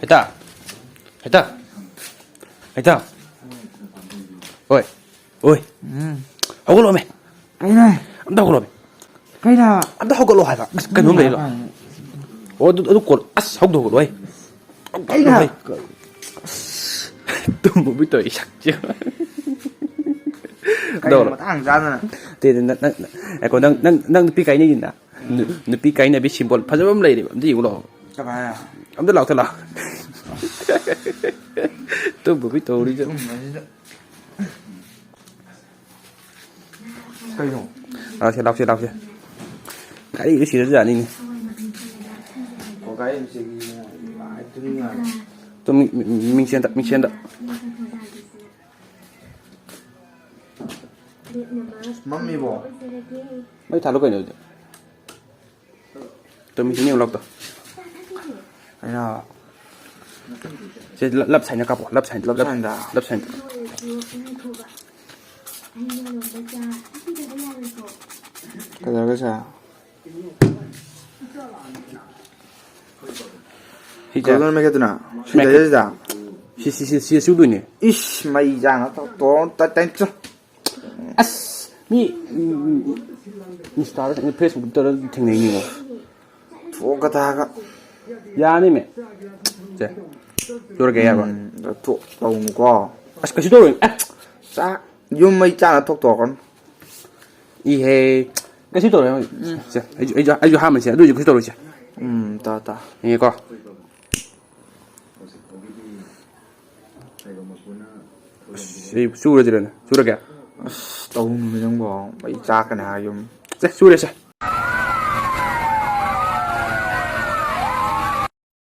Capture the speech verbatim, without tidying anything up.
ꯍꯦꯇꯥ꯫ ꯍꯦꯇꯥ꯫ ꯍꯦꯇꯥ꯫ ꯍꯣꯏ꯫ ꯍꯣꯏ꯫ ꯍꯧꯒꯠꯂꯛꯑꯣꯃꯦ꯫ ꯀꯩꯅꯣ? ꯑꯝꯇ ꯍꯧꯒꯠꯂꯛꯑꯣꯃꯦ꯫ ꯀꯩꯅꯣ? ꯑꯝꯇ ꯍꯧꯒꯠꯂꯣ ꯍꯥꯏꯕ꯫ ꯑꯁ, ꯀꯩꯅꯣꯝ ꯂꯩꯔꯦ꯫ ꯑꯣ, ꯑꯗꯨ, ꯑꯗꯨ ꯀꯣꯜ-, ꯑꯁ, ꯍꯧꯗ ꯍꯧꯒꯠꯂꯣ, ꯍꯩ꯫ ꯀꯩꯅꯣ? ꯍꯧꯒꯠꯂꯣ, ꯍꯩ꯫ ꯇꯨꯝꯕꯕꯨ ꯇꯧꯏ, ꯁꯛꯁꯦ꯫ ꯀꯩꯅꯣ ꯇꯧꯔꯣ꯫ ꯃꯇꯥꯡ ꯆꯥꯗꯅ? ꯅꯠꯇꯦ, ꯅꯪ, ꯅꯪ, ꯅꯪ, ꯉꯥꯏꯈꯣ, ꯅꯪ, ꯅꯪ, ꯅꯪ ꯅꯨꯄꯤ ꯀꯥꯏꯅꯩꯗꯅ? ꯅꯨ-, ꯅꯨꯄꯤ ꯀꯥꯏꯅꯕꯤ symbol ꯐꯖꯕ ꯑꯃ ꯂꯩꯔꯦꯕ, ꯑꯝꯇ ꯌꯦꯡꯉꯨ ꯂꯥꯛꯑꯣ꯫ ꯀꯃꯥꯏꯅ? ꯑꯝꯇ ꯂꯥꯎꯊꯣꯛ ꯂꯥꯎ꯫ ꯇꯨꯝꯕꯕꯨ ꯇꯧꯔꯤꯁꯦ꯫ ꯇꯨꯝꯕꯁꯤꯗ꯫ ꯀꯩꯅꯣ? ꯂꯥꯎꯁꯦ, ꯂꯥꯎꯁꯦ, ꯂꯥꯎꯁꯦ꯫ ꯒꯥꯔꯤꯗꯨ ꯁꯤꯔꯁꯨ ꯌꯥꯅꯤꯅꯦ꯫ ꯑꯣ, ꯒꯥꯔꯤ ꯑꯃ ꯆꯦꯟꯈꯤꯅꯦ꯫ ꯑꯥ, ꯇꯨꯃꯤꯟꯅ꯫ ꯇꯨ ꯃꯤ-, ꯃꯤ-, ꯃꯤꯡꯁꯦꯟꯗ, ꯃꯤꯡꯁꯦꯟꯗ꯫ ꯃꯝꯃꯤꯕꯣ? ꯃꯩ ꯊꯥꯜꯂꯨ ꯀꯩꯅꯣ ꯑꯗꯨꯗꯤ꯫ ꯇꯨ ꯃꯤꯡꯁꯦꯟ ꯌꯦꯡꯉꯨ ꯂꯥꯎ ꯇꯨ꯫ ꯑꯩꯅ ꯁꯤ ꯂꯞ, ꯂꯞ ꯁꯥꯏꯟꯗ ꯀꯥꯞꯄꯣ, ꯂꯞ ꯁꯥꯏꯟꯗ, ꯂꯞ ꯂꯞ ꯁꯥꯏꯟꯗ? ꯂꯞ ꯁꯥꯏꯟꯗ꯫ ꯀꯩꯗꯧꯔꯒꯦ ꯁꯦ? ꯁꯤꯁꯦ꯫ ꯀꯩꯗꯧꯗꯣꯏꯅꯣ ꯃꯦꯠꯀꯦꯗꯨꯅ? ꯁꯤ ꯃꯦꯠꯀꯦ-, ꯂꯩꯔꯁꯤꯗ? ꯁꯤ, ꯁꯤ, ꯁꯤ, ꯁꯤ ꯆꯨꯗꯣꯏꯅꯦ꯫ ꯏꯁ, ꯃꯩ ꯆꯥꯅ ꯇꯧ-, ꯇꯧꯔ ꯇ-, ꯇ-, ꯇ-, ꯑꯁ, ꯃꯤ, ꯎꯝ, ꯎꯝ, Insta-ꯗ, Facebook-ꯇ ꯊꯦꯡꯅꯩꯅꯤꯉꯣ꯫ ꯊꯣꯛꯀ ꯊꯥꯒ꯫ ꯌꯥꯅꯤꯃꯦ꯫ ꯁꯦ, ꯆꯨꯔꯒꯦ ꯌꯥꯕ? ꯎꯝ, ꯊꯣꯛ ꯇꯧꯅꯨꯀꯣ꯫ ꯑꯁ, ꯀꯩꯁꯨ ꯇꯧꯔꯣꯏ꯫ ꯑꯦ! ꯆꯥꯛ ꯌꯨꯝ ꯃꯩ ꯆꯥꯅ ꯊꯣꯛꯇꯣꯛꯀꯅꯨ꯫ ꯏꯍꯦ꯫ ꯀꯩꯁꯨ ꯇꯧꯔꯣꯏ꯫ ꯎꯝ꯫ ꯁꯦ, ꯑꯩꯁꯨ, ꯑꯩꯁꯨ, ꯑꯩꯁꯨ ꯑꯍꯥꯟꯕꯅꯤ ꯁꯦ꯫ ꯑꯗꯨ ꯑꯣꯏꯁꯨ ꯀꯩꯁꯨ ꯇꯧꯔꯣꯏꯁꯦ꯫ ꯎꯝ, ꯇꯥ, ꯇꯥ꯫ ꯌꯦꯡꯉꯦꯀꯣ꯫ ꯑꯁ, ꯑꯩ ꯆꯨꯔꯁꯤꯔꯅꯦ? ꯆꯨꯔꯒꯦ? ꯑꯁ, ꯇꯧꯅꯨꯃꯤ ꯅꯪꯕꯣ꯫ ꯑꯩ ꯆꯥꯛꯀꯅꯤ ꯍꯥꯏ ꯌꯨꯝ꯫ ꯁꯦ, ꯆꯨꯔꯦꯁꯦ꯫